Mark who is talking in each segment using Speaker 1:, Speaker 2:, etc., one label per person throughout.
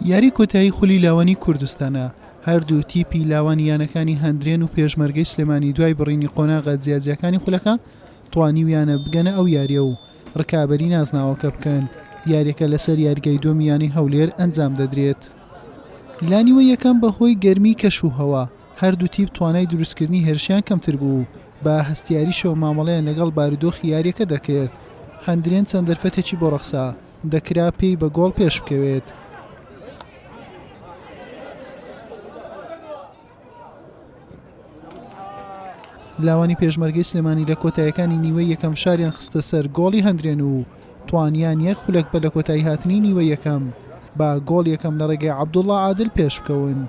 Speaker 1: یاری کۆتایی خولی لاوانی کوردستانە، هەردوو تیپی لاوانی یانەکانی هەندرێن و پێشمەرگەی سلێمانی دوای بڕینی قۆناغە جیاجیاکانی خولەکە توانیویانە بگەنە ئەو یارییە و رکابەری نازناوەکە بکەن، یارییەکە لەسەر یاریگای دووەمی یانەی هەولێر ئەنجام دەدرێت. لە نیوەی یەکەم بەهۆی گەرمی کەش و هەوا هەردوو تیپ توانای دروستکردنی هێرشیان کەمتر بوو، بە هەستیاریشەوە مامەڵەیان لەگەڵ بارودۆخی یارییەکە دەکرد، هەندرێن چەند دەرفەتێکی بۆ رەخسا، دەکرا پێی بە گۆڵ پێشبکەوێت. لاوانی پێشمەرگەی سلێمانی لە کۆتایەکانی نیوەی یەکەم فشاریان خستە سەر گۆڵی هەندرێن و توانیان یەک خولەک بەر لە کۆتایی هاتنی نیوەی یەکەم بە گۆڵ یەکەم لە ڕێگەی عەبدوڵڵا عادل پێشبکەون.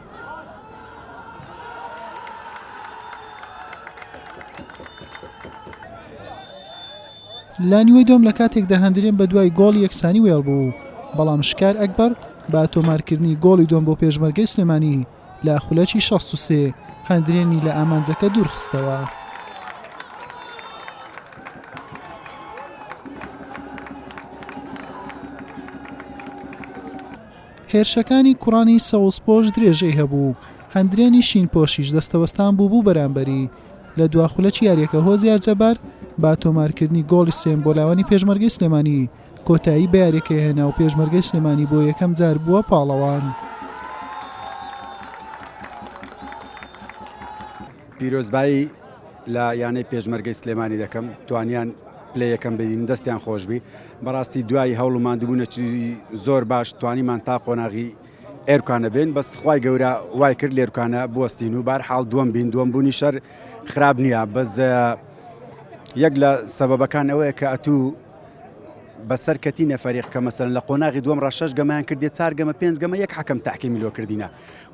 Speaker 1: لە نیوەی دووەم لە کاتێکدا هەندرێن بە دوای گۆڵی یەکسانی وێڵ بوو، بەڵام شکار ئەکبەر بە تۆمارکردنی گۆڵی دووەم بۆ پێشمەرگەی سلێمانی لە خولەکی 63 هەندرێنی لە ئامانجەکە دوورخستەوە. هێرشەکانی کوڕانی سەوزپۆش درێژەی هەبوو، هەندرێنی شینپۆشیش دەستەوەستان بوو بوو بەرامبەری، لە دوا خولەکی یارییەکە هۆزیار جەبار بە تۆمارکردنی گۆڵی سێیەم بۆ لاوانی پێشمەرگەی سلێمانی کۆتایی بە یارییەکەی هێنا و پێشمەرگەی سلێمانی بۆ یەکەم جار بووە پاڵەوان.
Speaker 2: پیرۆزبایی لە یانەی پێشمەرگەی سلێمانی دەکەم توانیان پلە یەکەم بین دەستیان خۆشبی بەڕاستی دوای هەوڵ و ماندووبوونەکی زۆر باش توانیمان تا قۆناغی ئێرکانە بێن بەس خوای گەورە وای کرد لێرکانە بوەستین و بار حاڵ دووەم بین دووەم بوونی شەر خراپ نییە بەس یەک لە سەبەبەکان ئەوەیە کە ئەتوو بەسەر کەتینە فەریق کە مەسەن لە قۆناغی دووەم ڕا شەش گەمەیان کردێ چار گەمە پێنج گەمە یەک حەکەم تحکیمی لۆ کردینە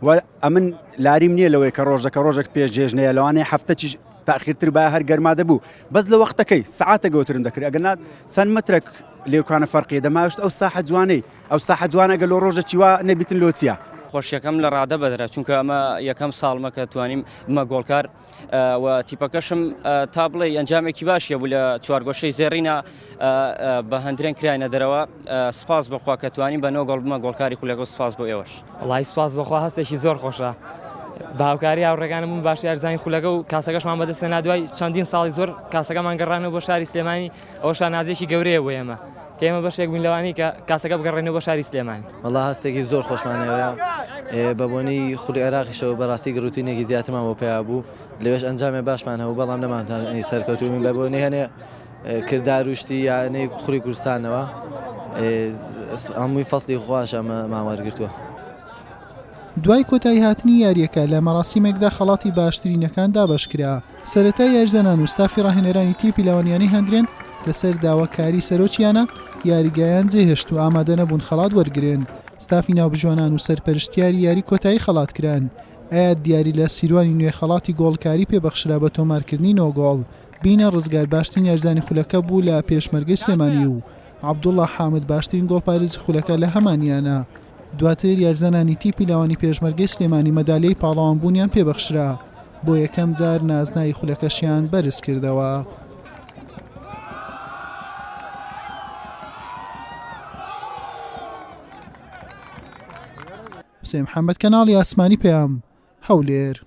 Speaker 2: و ئەمن لاریم نییە لەوەی کە ڕۆژەکە ڕۆژێک پێش جێژنەیە لەوانەیە هەفتەچیش تاخیرتر با هەر گەرما دەبوو بەس لە وەختەکەی سعاتە گەوترم دەکرد ئەگەر نا چەند مترێک لێرکانە فەرقی دەماشت ئەو ساحە جوانەی ئەو ساحە جوانە گە لۆ ڕۆژە چیوا نەبیتن لۆ چیە.
Speaker 3: خۆشیەکەم لە ڕادە بەدرە چونکە ئەمە یەکەم ساڵمە کە توانیم بمە گۆڵکار و تیپەکەشم تا بڵێ ئەنجامێکی باشیە بوو لە چوارگۆشەی زێڕینە بە هەندرێن کراینە دەرەوە سپاس بەخوا کە توانیم بە نۆ گۆڵ بمە گۆڵکاری خولەکە و سپاس بۆ ئێوەش. وەڵایی
Speaker 4: سپاس بەخوا هەستێکی زۆر خۆشە بە هاوکاری هاوڕێکانم بووم باش یارزانی خولەکە و کاسەکەشمان بەدەستهێنا دوای چەندین ساڵی زۆر کاسەکەمان گەڕانەوە بۆ شاری سلێمانی ئەوە شانازیەکی گەورەیە بۆ ئێمە کە ئێمە بەشێک بووین لەوانەی کە کاسەکە بگەڕێنەوە بۆ شاری سلێمانی.
Speaker 5: وەڵا هەستێکی زۆر خۆشمان هەیە بە بۆنەی خولی عێراقیشەوە بەڕاستی گڕوتینێکی زیاترمان بۆ پەیا بوو لەوێش ئەنجامێ باشمان هەبوو بەڵام نەمانتوانی سەرکەوتوو بین بە بۆنەی هەنێ کردار و شتی یانەی خولی کوردستانەوە هەمووی فەسلی خواش ئەمەمان وەرگرتووە.
Speaker 1: دوای کۆتاییهاتنی یارییەکە لە مەراسیمێکدا خەڵاتی باشترینەکان دابەشکرا. سەرەتا یاریزانان و ستافی ڕاهێنەرانی تیپی لاوان یانەی هەندرێن لەسەر داواکاری سەرۆکی یانە یاریگایان جێهێشت و ئامادەنەبوون خەڵات وەرگرن، ستافی ناوبژیوانان و سەرپەرشتیاری یاری کۆتایی خەڵاتکران. ئەیاد دیاری لە سیروانی نوێ خەڵاتی گۆڵکاری پێبەخشرا بە تۆمارکردنی نۆ گۆڵ. بینە ڕزگار باشترین یاریزانی خولەکە بوو لە پێشمەرگەی سلێمانی و عەبدوڵا حامد باشترین گۆڵپارێزی خولەکە لە هەمان یانە. دواتر یاریزانانی تیپی لاوانی پێشمەرگەی سلێمانی مەدالیای پاڵەوانبوونیان پێبەخشرا، بۆ یەکەم جار نازناوی خولەکەشیان بەرزکردەوە. حوسێن محەمەد، کەناڵی ئاسمانی پەیام، هەولێر.